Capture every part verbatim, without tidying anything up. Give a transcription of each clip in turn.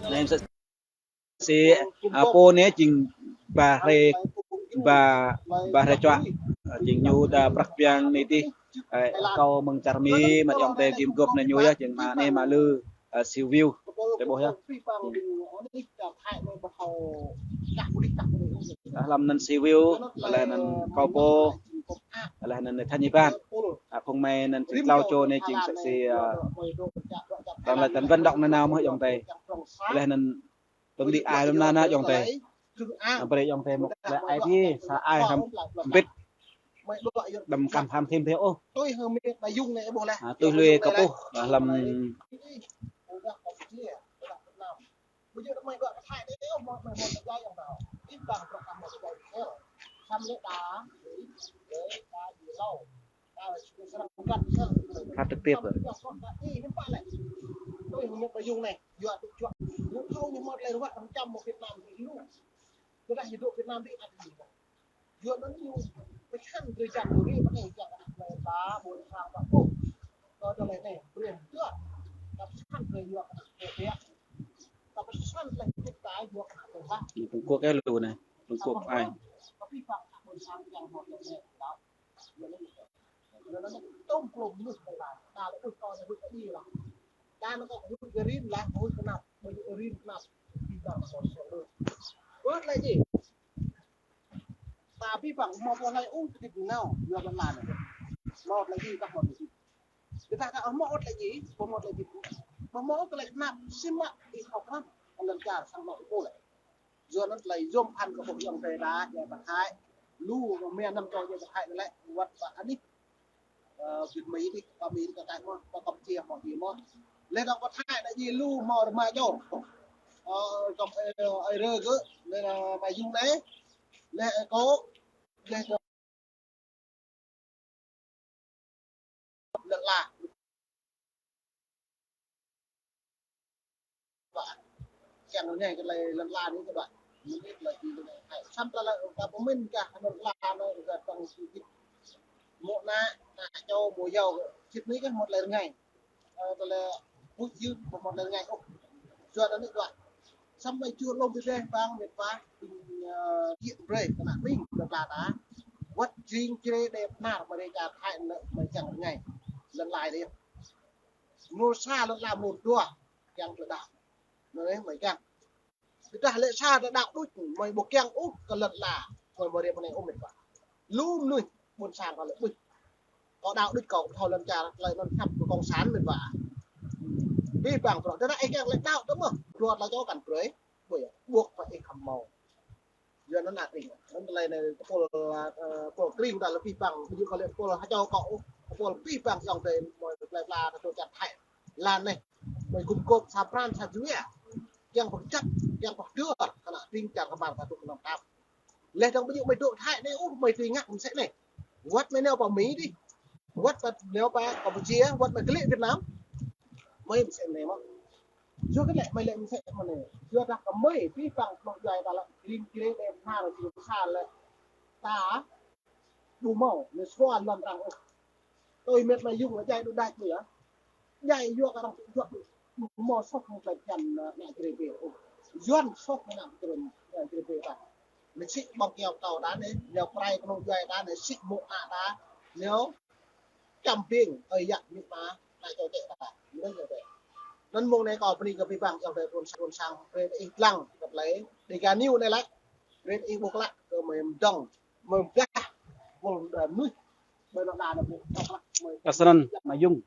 Anei msĕ si, a, pô anei jing ba hriê, ba, ba hriê čuă. A, jing ñu đa prăk biang anei dih. A, kâo mơ̆ng čar Mi, mă ayŏng adei gĭm guôp anei ñu yơh, jing mă anei mă lư, a, Siu Wiu. Drei ƀuh yơh. A, hlăm anăn Siu Wiu, leh anăn Kâo Pô, leh anăn Thanh Yê Ban. A, phung mei anăn jing tlâo čô anei jing msĕ si, a, arăng lač tăn vân đŏk nanao mơh ayŏng adei. Leh anăn tŭm đĭ ai lăm anăn ayŏng adei. Anăn brei ayŏng adei mâo klei ai tiê, sa ai hrăm mbĭt. Đăm kăm hrăm thim thim ôh. A, tui hluê kơ ƀuh, a, hlăm phát trực tiếp rồi. Trung Quốc cái lu này, Trung Quốc ai. Ƀuh leh jih. Ta bi băng mâo pô hlei ung tơdip nao, yua lăn lan. Mâo hlei jih, kah mâo hlei jih. Tơdah ta mâo hlei jih, mâo hlei jih. Mâo mâo hlei knap, sim mă, ih thâo knap, lăn čar sang mâo pô leh. Yua anăn hlei yom phan kơ ƀuh ayŏng adei đa, ya ta hai. Lu, mâo mia năm čô ya ta hai leh, wăt ba anih. Ơ, Việt Mỹ đi, ba Mỹ đi, ka kai mâo, ba Campuchia mâo, đi mâo. Leh dŏng ba Thái anei jih lu mâo rơma čô. Ơ, kăm, ơ, ai rơ gơ̆, leh, ơ, Mă Yŭng anei, leh, ơ, kâo, leh, ơ, lăn la. Kiăng anei kơ lăn la anei kơ ƀă. Mơnit leh ti anei. Hai, săm ta leh ta pơmĭn kah lăn la anei kơ tăng si kit. Mâo ană, ană čô, mâo yâo, sĭt anei kah mâo leh rơngai. Ơ, ta leh pui yưt, mâo leh rơngai ôh. Yua anăn anei ƀă. Săm mei čuh lŏm bi deh bang mĭt wa, ƀing, ơ, kiă brei, kơ ană ƀing, lăn la ta. Wăt jing črê đe pnar, mâo rê čar Thái anei, mâo kiăng rơngai. Lăn la anei. Mrô sa lăn la mrô dua, kiăng tơdah. Anei mâo kiăng. Tơdah lĕ sa tơdah đuč, mâo ƀu kiăng ôh kơ lăn la, mâo mâo rê mâo anei ôh mĭt wa. Lu mnuih, ƀuôn sang kâo lĕ ƀuč. Kâo đăo đuč kâo thâo lăn čar, tlei anăn khăp kơ cộng sản mĭt wa. Bi băng bruă, tơdah ih kiăng lĕ đăo tơ mơh, bruă tlei čô kăn brei, ƀuh ya, ƀuh kơ ih khăm mâo. Yua anăn ati. Anăn tlei anei pôl, ơ, pôl kriu ta lĕ bi băng, ƀu djŏ kơ lĕ pôl ha čô kâo, pôl bi băng ayŏng adei mâo klei pla kơ čar Thái. Lăn anei, mâo gŭm gôp sa pran sa jua. Kiăng pơčăt, kiăng pơhdơr, kơ ană ƀing čar kmar ta tŭ kơ năm tap. Leh dŏng ƀu djŏ mâo dôk Thái anei, ôh, mâo ti ngă msĕ anei. Wăt mâo nao pơ Mi dih. Wăt mâo nao pơ Campuchia, wăt mâo klei Việt Nam. Mâo msĕ anei mâo. Yua kơ lĕ, mâo lĕ msĕ mâo anei. Yua dah kơ mâo, bi băng knŏng djuai ta lĕ, kring kring đe pnar, kring sa lĕ. Ta, ƀu mâo, anei sua lăn arăng ôh. Tui mĭt Mă Yŭng lĕ djai đu đač ƀu ya. Djai yua kơ arăng tŭ juă ƀu mâo soh hŏng klei bhiăn, ơ, ană Jrai Bê ôh. Yuăn soh hŏng ană Jrai, ơ, Jrai Bê ta. Lĕ sĭ ƀơ̆ng kiao kâo đa anei, nao prai knŏng djuai đa anei, sĭ mâo ană đa, nao čăm biêng, ơi yă mĭt ma, ană čô čĕ đa. Anăn mơ̆ng anei kâo bơni kơ bi băng, ayŏng adei ƀuôn sang, ƀuôn sang, brei ih dlăng, kơ tlei, Dega News anei lĕ, brei ih ƀuh klă, kơ mei mdơ̆ng, mei mdah, ƀuôn, ơ, mnuih, ƀơi anôk đa anei ƀuh, ƀuh klă, mei. Kơ snăn, Mă Yŭng.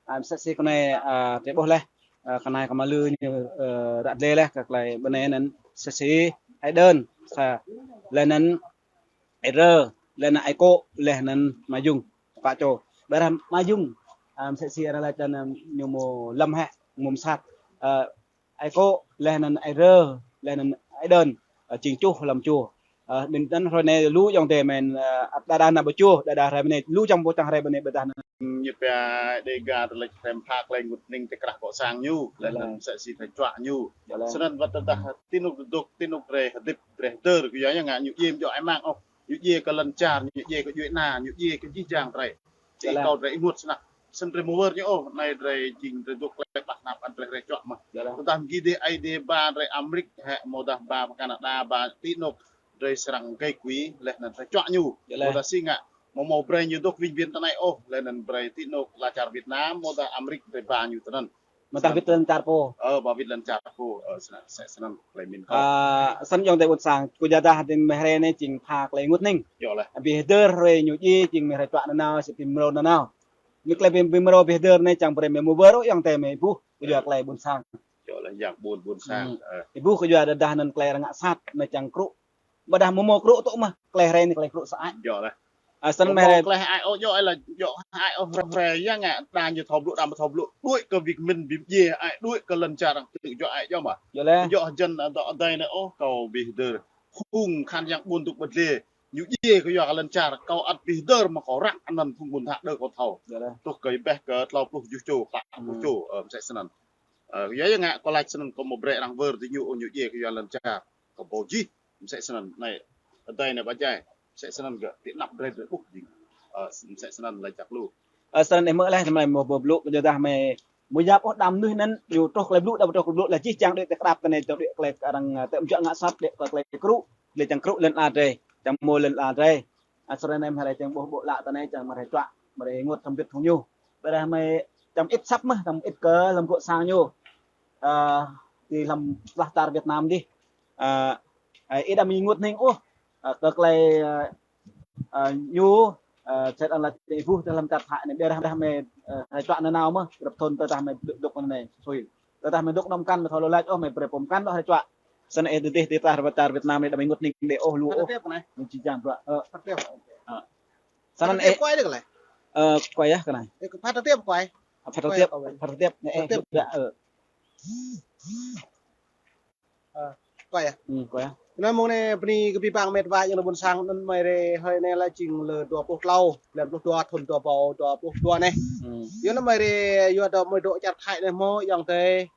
A, msĕ si kơ anei, a, drei ƀuh leh, a, kơ anei kơ mă lư ñu, ơ, ră dlê leh, kơ klei bơnê anăn, msĕ si, ai đơn, sa, leh anăn, ai rơ, leh anăn ai kô̆, leh anăn Mă Yŭng, pă čô. Ƀiădah Mă Yŭng, a, msĕ si arăng lač anăn ñu mâo lăm hĕ, mâo msat, a, ai kô̆, leh anăn ai rơ, leh anăn ai đơn, a, jing čuh lăm čô. A, ƀiădah anăn hruê anei lu ayŏng adei mei, a, đa đa nao pơ čô, đa đa hruê anei lu čiăng pô čiăng hruê anei ƀiădah anăn. Ñu pia Dega tơlĕč hrăm phak leh ngut ning ti krah cộng sản ñu, leh anăn msĕ si drei čuă ñu. Snăn wăt tơdah ti anôk dôk, ti anôk drei hdĭp, drei hdơr, kyua ya ngă ñu djiê mjŏ ai mang ôh. Ñu djiê kơ lăn čar, ñu djiê kơ djuê ana, ñu djiê kơ jih jang drei. Ti kâo drei ênguôt snăk. snăn drei amâo wơr ñu ôh, anei drei jing drei dôk klei ƀah nap ăt drei hriê čuă mơh. Tơdah mgi dih ai dih ba drei Amrik hĕ, amâodah ba Kanada, ba ti anôk drei srăng gây quỹ, leh anăn drei čuă ñu. Amâodah si ngă, amâo mâo brei ñu dôk wĭng wĭn tinei ôh, leh anăn brei ti anôk ala čar Việt Nam, amâodah Amrik drei ba ñu tinăn. Amâodah wĭt lăn čar pô. Ơ, ba wĭt lăn čar pô, ơ, snăn, msĕ snăn, klei mĭn kâo. Ơ, snăn ayŏng adei ƀuôn sang, kyuadah dĭng mơ̆ng hruê anei jing pha klei ênguôt hnĭng. Bi hdơr hruê ñu djiê jing mơ̆ng hruê čuă nanao, sĭt bi mrâo nanao. Ñu klei bi, bi mrâo bi hdơr anei čiăng brei mơ̆ mâo wơr ôh ayŏng adei mơ̆ ƀuh, kyua klei ƀuôn sang. Kyua leh yang ƀuôn, ƀuôn sang. Ơ. Ih ƀuh kyua dah anăn klei arăng ngă sat, anei čiăng krŭ. Ƀiădah amâo mâo krŭ tŭ mơh, klei hruê anei klei krŭ sơăi. Ơ, snăn mơ̆ hruê. Klei hơăi ôh, djŏ ai lah, djŏ hơăi ôh hruê, ya ngă, đa ñu thâo blŭ, đa amâo thâo blŭ. Đuĕ kơ Việt Minh bi mdjiê, hơăi đuĕ kơ lăn čar arăng tŭ, djŏ ai djŏ mơh. Djŏ leh. Djŏ hjăn, ơ, dŏ adei anei ôh, kâo bi hdơr. Phung kahan yang ƀuôn dôk ƀơ̆t dliê. Ñu djiê kyua kơ lăn čar, kâo ăt bi hdơr mă kâo răk anăn phung ƀuôn dhă đơ kâo thâo. Djŏ leh. Truh kơ êbeh kơ tlâo pluh kjuh čô, klă pluh čô, ơ, msĕ snăn. Ơ, ya, ya ngă kâo lač snăn kâo amâo brei arăng wơr diñu ôh ñu djiê kyua lăn čar. Kâo ƀuh jih, msĕ snăn, anei, adei anei ba jai, msĕ snăn gơ̆, ti anăp drei drei ƀuh jing. Ơ, msĕ snăn lač jăk lu. Ơ, snăn ih mơ̆ leh, mơ̆ mâo blŭ, kyuadah mơ̆ mâo yap ôh đa mnuih anăn, ñu truh klei blŭ, đa truh klei blŭ, lač jih jang đuĕ ti krăp tinei, dôk đuĕ klei arăng, ơ, tơm juă ngă sat, đuĕ klei krŭ, klei čiăng krŭ lăn ala drei, čiăng mâo lăn ala drei. Ơ, snăn anei mơ̆ hruê čiăng ƀuh ƀô̆ lă tinei, čiăng mơ̆ hruê čuă, mơ̆ hruê ênguôt hrăm mbĭt hŏng ñu. Ƀiădah mơ̆ čiăng ĭt asăp mơh, čiăng ĭt kơ hlăm gŏ sang ñu. Ơ, ti hlăm ala čar Việt Nam dih. Ơ, ơ, ih đăm ênguôt hnĭng ôh. Ơ, kơ klei, ơ, ơ, ñu, ơ, sĭt arăng lač ti ih ƀuh ti hlăm čar Thái anei, ƀiădah mơ̆, ơ, hruê čuă nanao mơh, grăp thŭn tơdah mơ̆ dôk, dôk anei, sui. Tơdah mơ̆ dôk năm mkăn mơ̆ thâo lŏ lač ôh, mơ̆ brei pô mkăn dôk hruê čuă. Snăn ih dih ti ala čar Việt Nam anei đăm ênguôt hnĭng đei ôh lu ôh. Ñu jih jang bruă. Ơ. Snăn ih. Ơ, kâo yơh kơ anei. Ơ, phat tiêp, phat tiêp, ơ. Ơ, kâo yơh. Ơ, kâo yơh. Anăn mơ̆ng anei bơni kơ abih bang mĕt wa ayŏng adei ƀuôn sang anăn mơ̆ hruê, hruê anei lah jing lơ dua pluh tlâo, blan pluh dua thŭn dua êbâo dua pluh dua anei. Yua anăn mơ̆ hruê, yua dôk mơ̆ dôk čar Thái anei mơ̆ ayŏng adei.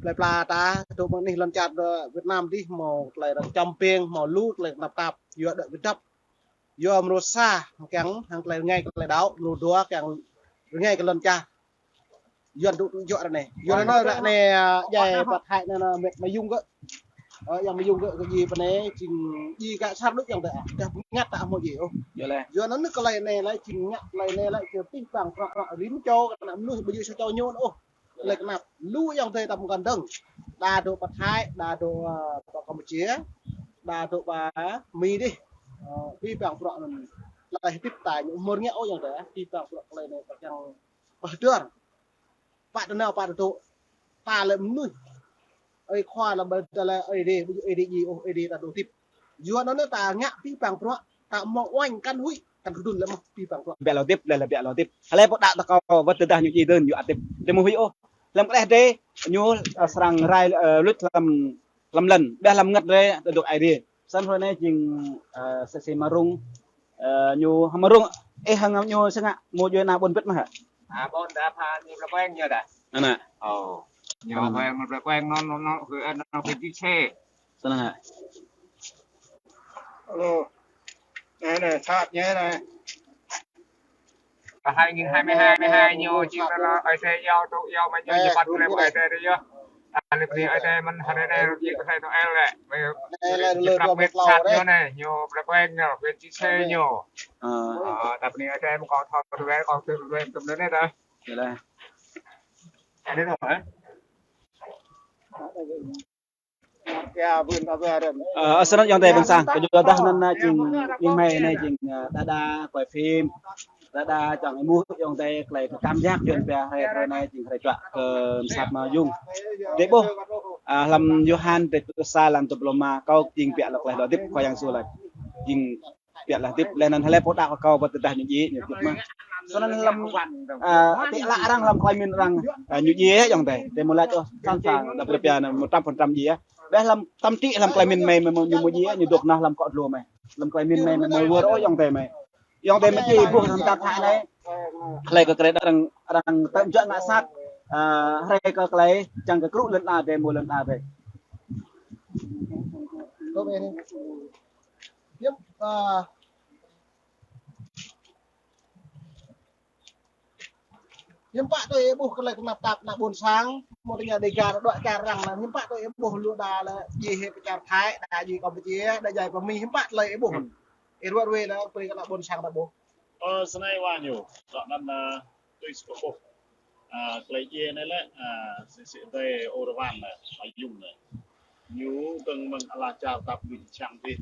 Plei pla ta, dôk mơ̆ng anih lăn čar Việt Nam dih mâo klei arăng čăm ping, mâo lu klei tnap tap, yua dôk bi dăp. Yua mrô sa, kiăng hŏng klei rngai klei đăo, mrô dua kiăng rngai kơ lăn čar. Yua dôk tŭ juă ară anei. Yua anăn ară anei, ơ, djai phat hai anăn, ơ, mă, mă yung gơ̆. Ơ, yang mă yung gơ̆ kơ djiê pơ anei, jing djiê kơ sar đuč yang tơ. Dah ngă ta mâo djiê ôh. Yua anăn klei anei lĕ, jing ngă klei anei lĕ, kơ pih pang prăk prăk rĭm čô, kơ ană mnuih, ƀu djŏ sa čô ñu ôh. Klei knap. Lu ayŏng adei ta mkăn dơ̆ng. Đa dôk pơ Thái, đa dôk, ơ, pơ Campuchia, đa dôk pơ Mi dih. Ơ, pih pang prăk anăn. Klei hdĭp ta ñu mơ̆r ngă ôh ayŏng adei, pih pang prăk klei anei ta čiăng pơhdơr. Pă tơ nao pă tơ dôk. Ta lĕ mnuih. Ơi khua lăm ƀai ta lĕ ơi dê, ƀu djŏ ơi dê djiê ôh, ơi dê ta dôk hdĭp. Yua anăn ta ngă pih pang prăk, ta mâo uêñ kăn huĭ, kăn kdŭn lĕ mâo pih pang prăk. Biă lŏ hdĭp, leh leh biă lŏ hdĭp. Hlei pô đăo tơ kâo, wăt tơdah ñu djiê dơ̆ng, ñu ăt hdĭp. Leh mâo huĭ ôh. Hlăm kđeh drei, ñu, ơ, srăng rai, ơ, luč hlăm, hlăm lăn. Ƀiădah hlăm mngăt drei, ta dôk Aê Diê. Snăn hruê anei jing, ơ, msĕ si Ama Rung, ơ, ñu, Ama Rung, ih hŏng ñu si ngă, mâo djuê ana ƀuôn bĭt mơh hă? A, ƀuôn dah pha ñu Plei Kueng ñu dah. Anăn. Ơ. Ñu Plei Kueng, Plei Kueng, nó, nó, nó, huyện, nó, huyện Chư Sê. Snăn hă? Alo. Anei, anei, sat ñu anei. Hai nghìn hai mươi hai, hai mươi hai ñu jing lĕ Aê Diê yua tŭ yua mă ñu ñu phat lĕ Aê Diê yơh. Lĕ bni Aê Diê mơ̆n hruê anei rơ̆k jing klei Noel lĕ. Ñu lĕ lĕ prăk dua mĕt pluh sat ñu anei, ñu Plei Kueng ñu, huyện Chư Sê ñu. Ơ, ta bni Aê Diê mơ̆ kâo thâo tui wĕ, kâo tui wĕ tŭm anei dah. Anei dah, hă? Ơ, snăn ayŏng adei ƀuôn sang, kyuadah anăn, ơ, jing, jing hmei anei jing, ơ, đa đa quay phim, đa đa čiăng êmuh ayŏng adei klei kơ cảm giác yuăn pia hruê, hruê anei jing hruê čuă kơ msat Ama Rung. Drei ƀuh, ơ, hlăm Yôhan dua pluh sa êlan dua pluh êma, kâo jing biă lŏ klei lŏ hdĭp, Khua Yang Yêsu lač. Jing biă lŏ hdĭp, leh anăn hlei pô đăo kơ kâo wăt tơdah ñu djiê, ñu hdĭp mơh. Snăn hlăm, ơ, ti ala arăng hlăm klei mĭn arăng, ơ, ñu djiê ayŏng adei. Drei amâo lač ôh, sẵn sàng, đa brei pia anăn một trăm phần trăm djiê. Ƀiădah hlăm tâm trí hlăm klei mĭn mei, mei mâo ñu mâo djiê, ñu dôk nah hlăm kŏ dlô mei. Hlăm klei mĭn mei, mei mâo wơr ôh ayŏng adei mei. Ayŏng adei mei djiê ƀuh hlăm čar Thái anei. Hlei kơ klei arăng, arăng tơm juă ngă sat, ơ, hlei kơ klei čiăng kơ krŭ lăn ala drei, mâo lăn ala drei. Yep, ơ, Hiư̆m pă tui ih ƀuh klei knap tap ană ƀuôn sang, mâo tơña Dega đuĕ čar arăng anăn, hiư̆m pă tui ih ƀuh lu đa lĕ djiê hĕ pơ čar Thái, đa djiê Campuchia, đa djai pơ Mi, hiư̆m pă klei ih ƀuh. Ih ruăt ruê lĕ, brei kơ ană ƀuôn sang ta ƀuh. Ơ, snei wa ñu, dŏ anăn, ơ, tui si ƀuh. Ơ, klei djiê anei lĕ, ơ, si, si dê ôrvan lĕ, ayung lĕ. Ñu dơ̆ng mơ̆ng ala čar tap bi čang dih.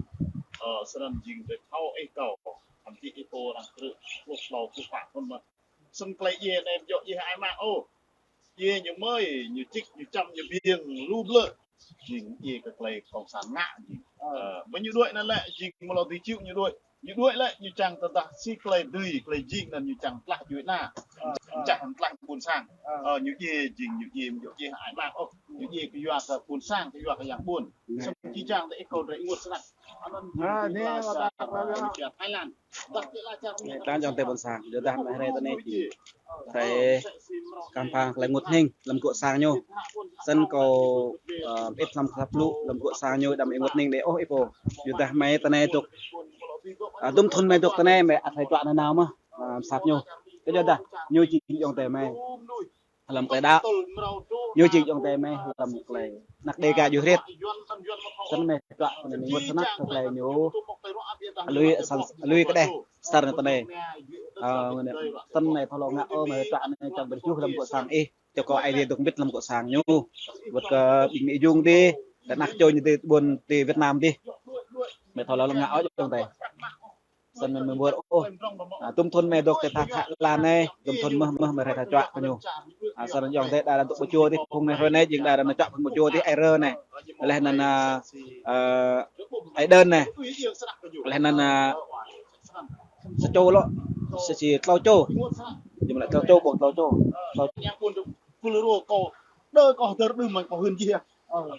Ơ, snăn jing drei thâo ih kâo. Hăm ti ih pô arăng krư̆, pluh tlâo, pluh pă thŭn mơh. Snăn klei djiê anei amâo djŏ djiê hơăi mang ôh. Djiê ñu mơi, ñu čĭk, ñu čăm, ñu biêng, lu blư̆. Jing djiê kơ klei cộng sản ngă jing. Ơ, mơ̆ ñu đuĕ anăn lĕ, jing mlâo ti čư̆ ñu đuĕ. Ñu đuĕ lĕ, ñu čiăng tơdah si klei dưi, klei jing anăn ñu čiăng tlaih djuê ana. Čiăng tlaih ƀuôn sang. Ơ, ñu djiê jing, ñu djiê, ñu djiê hơăi mang ôh. Ñu djiê kyua kơ ƀuôn sang, kyua kơ yang ƀuôn. Snăn čiăng tơ ih kâo drei ênguôt snăk. Anăn jing ti ala čar, ơ, Thái Lan. Tơdah ti ala čar Thái Lan ayŏng adei ƀuôn sang, yua dah mơ̆ng hruê anei jing hruê kăm păng klei ênguôt hnĭng hlăm gŏ sang ñu. Snăn kâo, ơ, ĭt hlăm klei blŭ hlăm gŏ sang ñu đăm ênguôt hnĭng đei ôh ih pô. Yua dah mơ̆ng hruê anei dôk, ơ, dŭm thŭn mơ̆ng dôk ti anei mơ̆ng ăt hei čuă nanao mơh, ơ, msat ñu. Kơ yua dah ñu jing ayŏng adei mơ̆ng hlăm klei đăo. Ñu jing ayŏng adei mơ̆ng hlăm klei anak Dega djuê hriêt. Snăn mơ̆ng čuă anăn ênguôt snăk kơ klei ñu lui, snăn lui kđeh asăr anăn ti anei. Ơ, snăn mơ̆ng thâo lŏ ngă ôh, mơ̆ng čuă anei čiăng bi juh hlăm gŏ sang ih. Čô kâo Aê Diê dôk mbĭt hlăm gŏ sang ñu. Wăt kơ ƀing Mi jung dih, kơ anak čô ñu dih, ƀuôn ti Việt Nam dih. Mơ̆ng thâo lŏ ngă ôh ayŏng adei. Snăn mơ̆ng ƀuh ôh. Ơ, dŭm thŭn mơ̆ng dôk ti Thái Lan anei, dŭm thŭn mơh, mơh mơ̆ng hruê ta čuă kơ ñu. Ơ, snăn ayŏng adei đa đa dôk ƀu čuă dih, phung anei hruê anei jing đa đa nao čuă phung ƀu čuă dih, ai rơ anei. Leh anăn, ơ, ơ, ai đơn anei. Leh anăn, ơ, sa čô lŏ, sa si tlâo čô. Jing lĕ tlâo čô, ƀuh tlâo čô. Tlâo čô. Kơ lơ rô kâo, đơ kâo hdơr đưm mơ̆ng kâo hưn jih.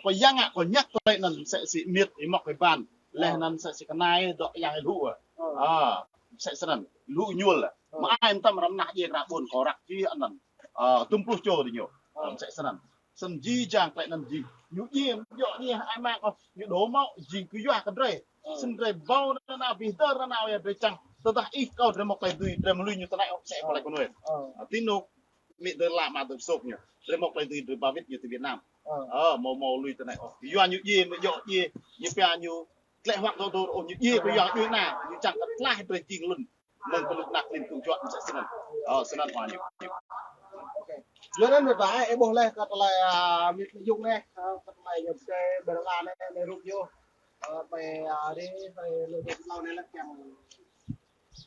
Kâo yang ngă, kâo ñăk klei anăn msĕ si miêt, ih mŏk ih ban. Leh anăn msĕ si knai dŏ yang ih lŭ. Ơ, msĕ snăn, lŭ ñuôl. Mă ai mtam răm nah djiê kra ƀuôn kâo răk jih anăn. Ơ, dŭm pluh čô diñu. Ơ, msĕ snăn. Snăn jih jang klei anăn jing. Ñu djiê, djŏ djiê hơăi mang ôh, ñu đô mâo, jing kyua kơ drei. Snăn drei ƀuh nanao bi hdơr nanao ya drei čiăng. Tơdah ih kâo drei mâo klei dưi, drei mlui ñu ti anei ôh, msĕ klei knuê. Ơ, ti anôk Mi dơr la mă dơr sôk ñu. Drei mâo klei dưi drei ba wĭt ñu ti Việt Nam. Ơ, mâo mâo lui ti anei ôh. Yua ñu djiê, mơ̆ djŏ djiê, ñu pia ñu tlĕ huă dôk dôk ôh, ñu djiê kyua djuê ana, ñu čiăng kơ tlaih drei jing lăn. Mơ̆ng kơ luk nak lim tŭ juă msĕ snăn. Ơ, snăn wa ñu. Yua anăn mĭt wa, ih ƀuh leh kơ tlei, ơ, Mi jung anei, ơ, kơ tlei ñu pơsei ƀơ̆ng la anei, anei rup ñu. Ơ, ƀai, ơ, dih, ƀai leh dih tlâo anei leh kiăng.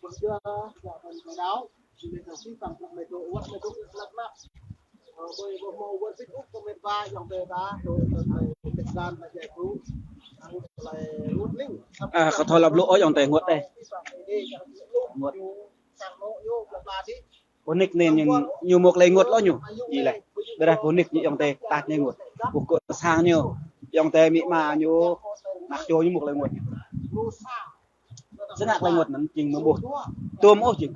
Ƀuh yua, yua ƀai ƀai đăo. Jing anei kơ si tăng plăk mei dôk, wăt mei dôk plăk mă. Ơ, ƀai ƀuh mâo wăt sĭt ŭk kơ mĭt wa, ayŏng adei ta, dôk kơ tlei pĕ dan ta jai pru. Tlei ênguôt hnĭng. Ơ, kâo thâo lŏ blŭ ôh ayŏng adei ênguôt dih. Ênguôt. Ƀuh nik anei ñu, ñu mâo klei ênguôt lŏ ñu. Ih leh. Ƀiădah ƀuh nik ñu ayŏng adei tač ñu ênguôt. Ƀuh gŏ sang ñu. Ayŏng adei amĭ ama ñu. Anak čô ñu mâo klei ênguôt. Snăn klei ênguôt anăn jing mơ̆ng ƀuh tuôm ôh jing.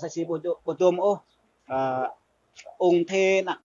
Sa si ƀuh tuôm, ƀuh tuôm ôh. Ơ, ung thê anak.